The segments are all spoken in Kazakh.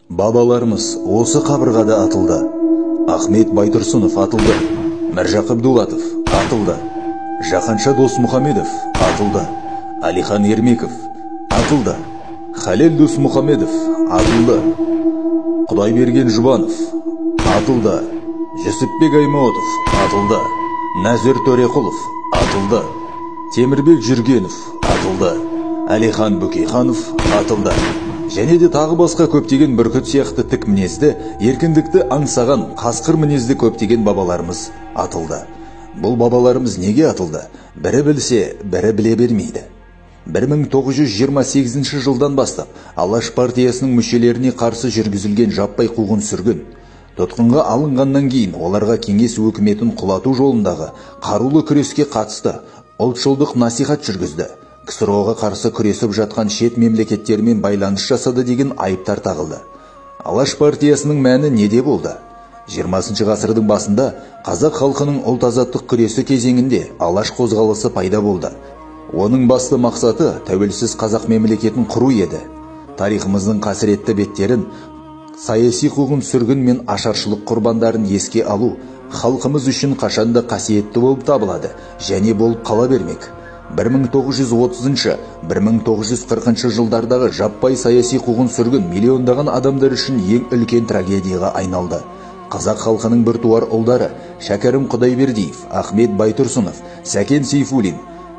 Бабаларымыз осы қабырғада атылды. Ахмет Байтұрсынов атылды. Міржақып Дулатов атылды. Жақанша Досмұхамедов атылды. Алихан Ермеков атылды. Халел Досмұхамедов атылды. Құдайберген Жұбанов атылды. Жүсіпбек Аймауытов атылды. Нәзір Төреқұлов атылды. Темірбек Жүргенов атылды. Әлихан Бөкейханов атылды. Және де тағы басқа көптеген бүркіт сияқты тік мінезді, еркіндікті аңсаған қасқыр мінезді көптеген бабаларымыз атылды. Бұл бабаларымыз неге атылды? Бірі білсе, бірі біле бермейді. 1928 жылдан бастап Алаш партиясының мүшелеріне қарсы жүргізілген жаппай қуғын-сүргін, тұтқынға алынғаннан кейін оларға кеңес өкіметін құлату жолындағы қарулы күреске қатысты ұлтшылдық насихат жүргізді. КСРО-ға қарсы күресіп жатқан шет мемлекеттермен байланыс жасады деген айыптар тағылды. Алаш партиясының мәні неде болды? 20 ғасырдың басында қазақ халқының ұлт азаттық күресі кезеңінде Алаш қозғалысы пайда болды. Оның басты мақсаты тәуелсіз қазақ мемлекетін құру еді. Тарихымыздың қасіретті беттерін, саяси қуғын-сүргін мен ашаршылық құрбандарын еске алу халқымыз үшін қашанда қасиетті болып табылады және болып қала бермек. 1930-1940 жылдардағы жаппай саяси қуғын-сүргін миллиондаған адамдар үшін ең үлкен трагедияға айналды. Қазақ халқының біртуар ұлдары Шәкәрім Құдайбердиев, Ахмет Байтұрсынов, Сәкен Сейфуллин,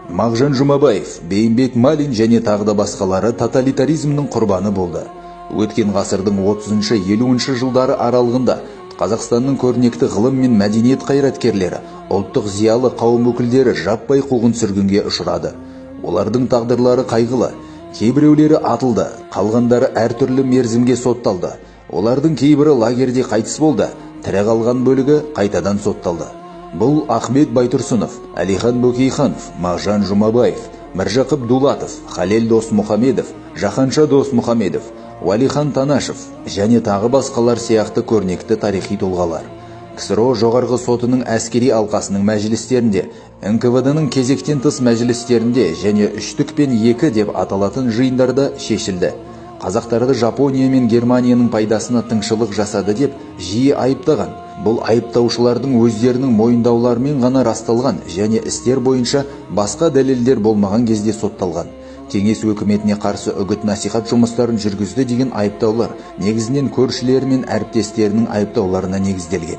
Мағжан Жұмабаев, Бейімбет Малин және тағы да басқалары тоталитаризмнің құрбаны болды. Өткен ғасырдың 30-50 жылдары аралығында Қазақстанның көрнекті ғылым мен мәдениет қайраткерлері, ұлттық зиялы қауым өкілдері жаппай қуғын-сүргінге ұшырады. Олардың тағдырлары қайғылы. Кейбіреулері атылды, қалғандары әртүрлі мерзімге сотталды. Олардың кейбірі лагерде қайтыс болды, тірі қалған бөлігі қайтадан сотталды. Бұл Ахмет Байтұрсынов, Әлихан Бөкейханов, Мағжан Жұмабаев, Міржақып Дулатов, Халел Досмұхамедов, Жақанша Досмұхамедов, Уәлихан Танашев және тағы басқалар сияқты көрнекті тарихи тұлғалар. КСРО жоғарғы сотының әскери алқасының мәжілістерінде, НКВД-ның кезектен тыс мәжілістерінде және үштік пен екі деп аталатын жиындарда шешілді. Қазақтарды Жапония мен Германияның пайдасына тыңшылық жасады деп жиі айыптаған. Бұл айыптаушылардың өздерінің мойындауларымен ғана расталған және істер бойынша басқа дәлелдер болмаған кезде сотталған. Кеңес өкіметіне қарсы үгіт-насихат жұмыстарын жүргізді деген айыптаулар негізінен көршілері мен әріптестерінің айыптауларына негізделген.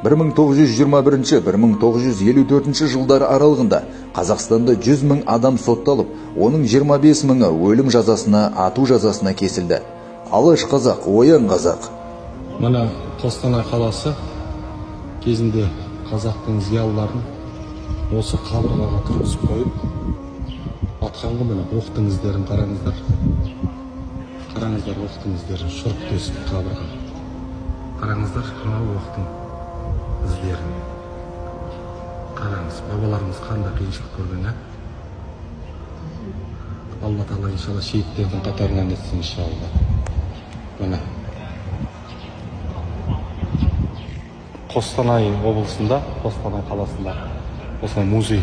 1921-1954 жылдар аралығында Қазақстанда 100 мың адам сотталып, оның 25 мыңы өлім жазасына, ату жазасына кесілді. Алаш қазақ, оян қазақ. Мына Қостанай қаласы кезінде қазақтың зиялыларын осы қабырғаға тұрғызып қойып атқан ғой. Міне оқтың іздерін қараңыздар. Қараңыздар, оқтың іздерін, шұрқ тесіп қабырға. Қараңыздар, мынау оқтың іздерін. Қараңыз, бабаларымыз қандай қиыншылық көрген, ә? Алла тағала иншалла шейіттердің қатарынан етсін иншалла. Міне Қостанай облысында, Қостанай қаласында осындай музей